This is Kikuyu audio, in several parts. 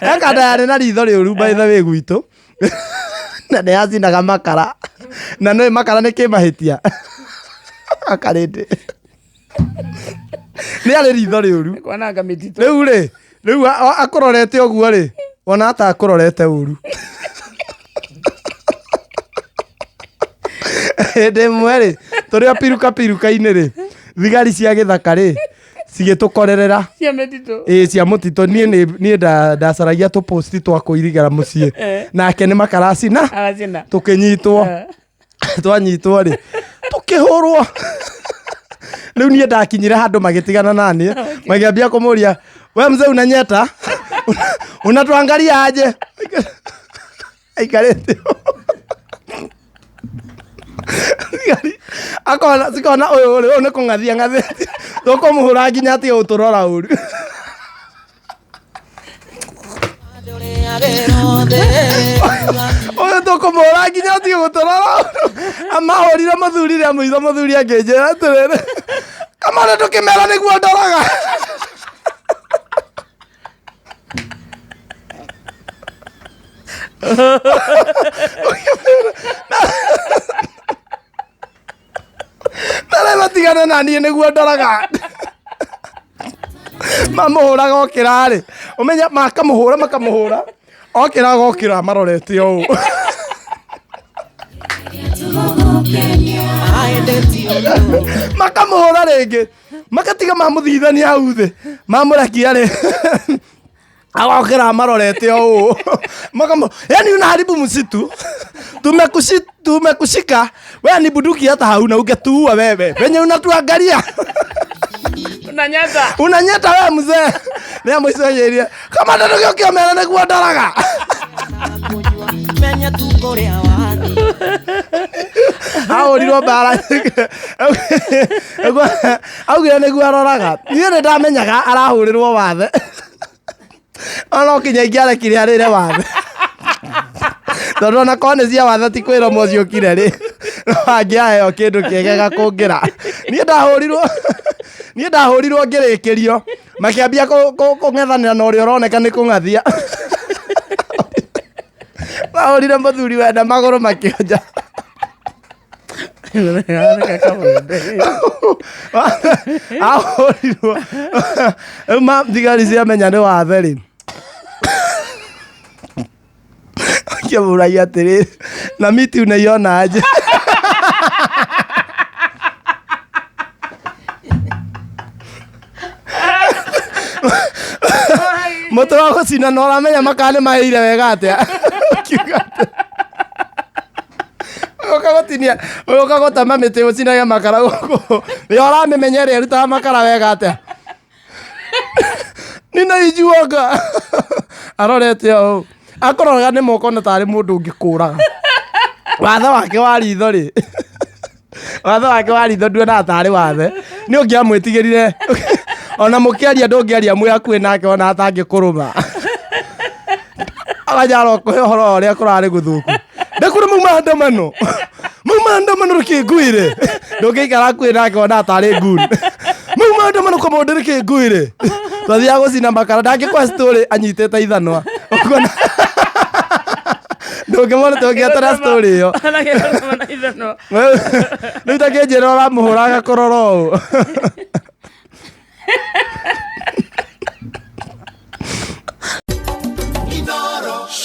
Ekanda yarĩ na ritho rĩũru by the way gwitũ na nĩ yacinaga makara na nĩ makara nĩ kĩmahĩtia akarĩndĩ nĩ arĩ ritho rĩũru. Kwananga mĩtitũ. Rĩu rĩ, rĩu akũrorete ũguo rĩ, ona ata akũrorete ũru. Hĩndĩ ĩmwe rĩ, tũrĩ o piruka piruka-inĩ rĩ, thigari cia gĩthaka rĩ, cigĩtũkorerera. Cia mĩtitũ. Ĩĩ, cia mũtitũ. Niĩ niĩ ndacaragia tũposti twa kũirigĩra mũciĩ. Nake nĩ makara acina. Aracina. Tũkĩnyitwo. Twanyitwo rĩ, tũkĩhũrwo. Rĩu niĩ ndakinyire handũ magĩtigana naniĩ, magĩambia kũmũria, "We mzee unanyeta, unatuangalia aje?" Aikarĩte thigari akona cikona ũyũ rĩ, ũyũ nĩ kũng'athia ng'athĩtie, tũkũmũhũra nginya atige gũtũrora ũru. Ũyũ tũkũmũhũra nginya atige gũtũrora ũru. Amahũrire mũthuri rĩa mũico, mũthuri akĩnjĩra atĩrĩrĩ, "Kamana, ndũkĩmera nĩguo ndoraga." Nare matigane na niĩ nĩguo ndoraga. Mamũhũraga okĩra rĩ, ũmenye makamũhũra makamũhũra, okĩra agokĩra marorete ũũ. Makamũhũra rĩngĩ, makatiga mamũthithania hau thĩ, mamũrekia rĩ, agokĩra marorete o ũũ. Makamo, yani unaharibu msitu, tumekushika wewe, ni bunduki hata hauna, ungetuua wewe venye unatuangalia. Unanyata. Unanyeta wewe mzee. Nĩ amũicogeria kama ndũgĩ ũkĩomera nĩguo ndoraga. Menya tu kũrĩa wathiĩ. Ahũrirwo mbara, augire nĩguo aroraga. Niĩ nĩ ndamenyaga arahũrĩrwo wathe, ona kinya ingĩarekire arĩre wathe, tondũ ona korwo nĩ cia wathe ti kwĩrwo mũciũkire rĩ, no angĩaheo kĩndũ kĩega gakũngĩra. Niĩ ndahũrirwo ngĩrĩkĩrio, makĩambia kũng'ethanĩra na ũrĩa ũroneka nĩ kũng'athia. Mahũrire mũthuri wenda magũrũ makĩonja. Ahũrirwo rĩu ma thigari ciamenya nĩ wathe rĩ, akĩmũragia atĩrĩrĩ, "Na miti unaiona aje?" Mũtĩ wa gũcina na ũramenya makara nĩ mahĩire wega atĩa. Ũkiuga atĩa? Ũka gũtinia, ũka gũtema mĩtĩ ũcinage makara gũkũ, nĩ ũramĩmenya ĩrĩa ĩrutaga makara wega atĩa. Ninaijuaga arorete ũũ, akũroraga nĩ moko na tarĩ mũndũ ũngĩkũraga. Wathe wake wa ritho rĩ, wathe wake wa ritho nduonaga tarĩ wathe, nĩ ũngĩamwĩtigĩrire. Ona mũkĩaria ndũngĩaria mwĩ hakuhĩ nake, ona atangĩkũrũma. Aganyara kũhe ũhoro wa ũrĩa kũrarĩ gũthũku, ndekũrĩ mau maandamano, mau maandamano rĩkĩnguire. Ndũngĩikara hakuhĩ nake, ona tarĩ ngun. Mau maandamano kũmũndĩ rĩkĩnguire, twathiaga gũcina makara, ndangĩkwa story anyitĩte ithanwa. Ũkuona ndũngĩmona, tũngĩetera story ĩyo. Rĩu takĩnjĩra ũramũhũra agakũrora ũũ.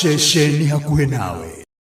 Ceceni hakuhĩ nawe.